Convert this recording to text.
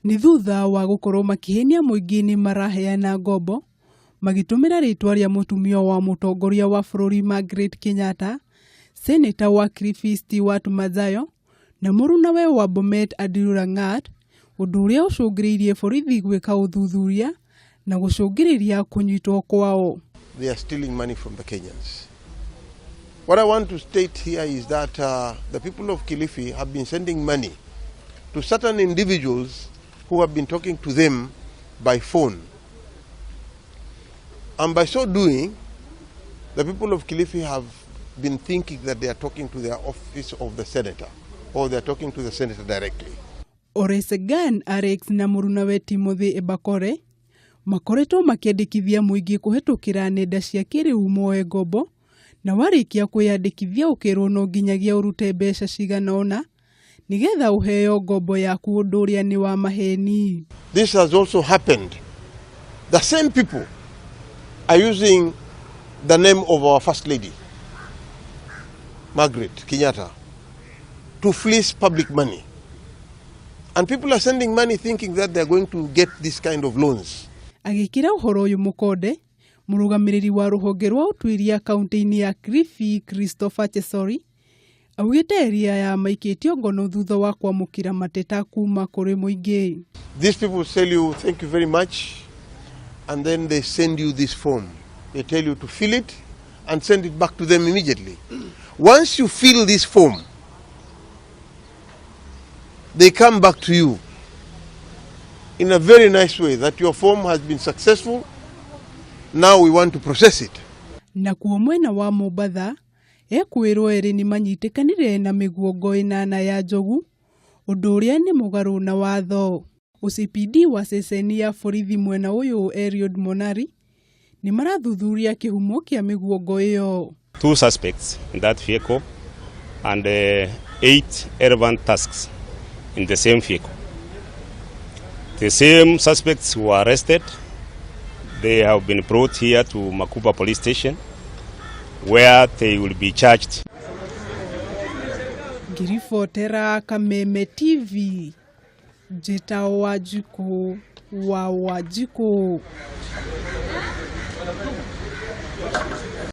Nĩ thutha wa gũkorwo makĩhenia mũingĩ nĩ maraheana ngombo magĩtũmĩra rĩtwa rĩa mũtumia wa mũtongoria wa bũrũri Margaret Kenyatta, Seneta wa Kilifi Stewart Madzayo na mũrunawe wa Bomet Andrew Lang'at, ũndũ ũrĩa ũcũngĩrĩirie borithi gwĩka ũthuthuria na gũcũngĩrĩria kũnyitwo kwao. They are stealing money from the Kenyans. What I want to state here is that the people of Kilifi have been sending money to certain individuals who have been talking to them by phone. And by so doing, the people of Kilifi have been thinking that they are talking to their office of the senator or they are talking to the senator directly. Oresegan Alex na mũrunawe Timothy Ebakore makoretwo makĩandĩkithia mũingĩ kũhetũkĩra nenda cia kĩrĩu moe ngombo na warĩkia kwĩyandĩkithia ũkĩrwo no nginyagia ũrute mbeca cigana ũna nĩgetha ũheo ngombo yaku, ũndũ ũrĩa nĩ wa maheni. This has also happened. The same people are using the name of our First Lady, Margaret Kenyatta, to fleece public money. And people are sending money thinking that they are going to get this kind of loans. Agĩkĩra ũhoro ũyũ mũkonde, mũrũgamĩrĩri wa rũhonge rwa ũtuĩria kaunti-inĩ ya Kilifi Christopher Chesori augĩte area ya maikĩtio ngono thutha wa kwamũkĩra mateta kuma kũrĩ mũingĩ. These people tell you, "Thank you very much," and then they send you this form. They tell you to fill it and send it back to them immediately. Once you fill this form, they come back to you in a very nice way that your form has been successful. Now we want to process it. Nakuo mwena wa Mombatha ekwĩrwo erĩ nĩ manyitĩkanire na mĩguongo ĩnana ya njogu, ũndũ ũrĩa nĩ mũgarũ na watho. OCPD wa ceceni ya borithi mwena ũyũ Eliud Monari nĩ marathuthuria kĩhumo kĩa mĩguongo ĩyo. Two suspects in that vehicle and eight elephant tusks in the same vehicle. The same suspects were arrested. They have been brought here to Makupa Police Station, where they will be charged. Ngĩribotera Kameme TV, njĩtagwo Wanjikũ wa Wanjikũ.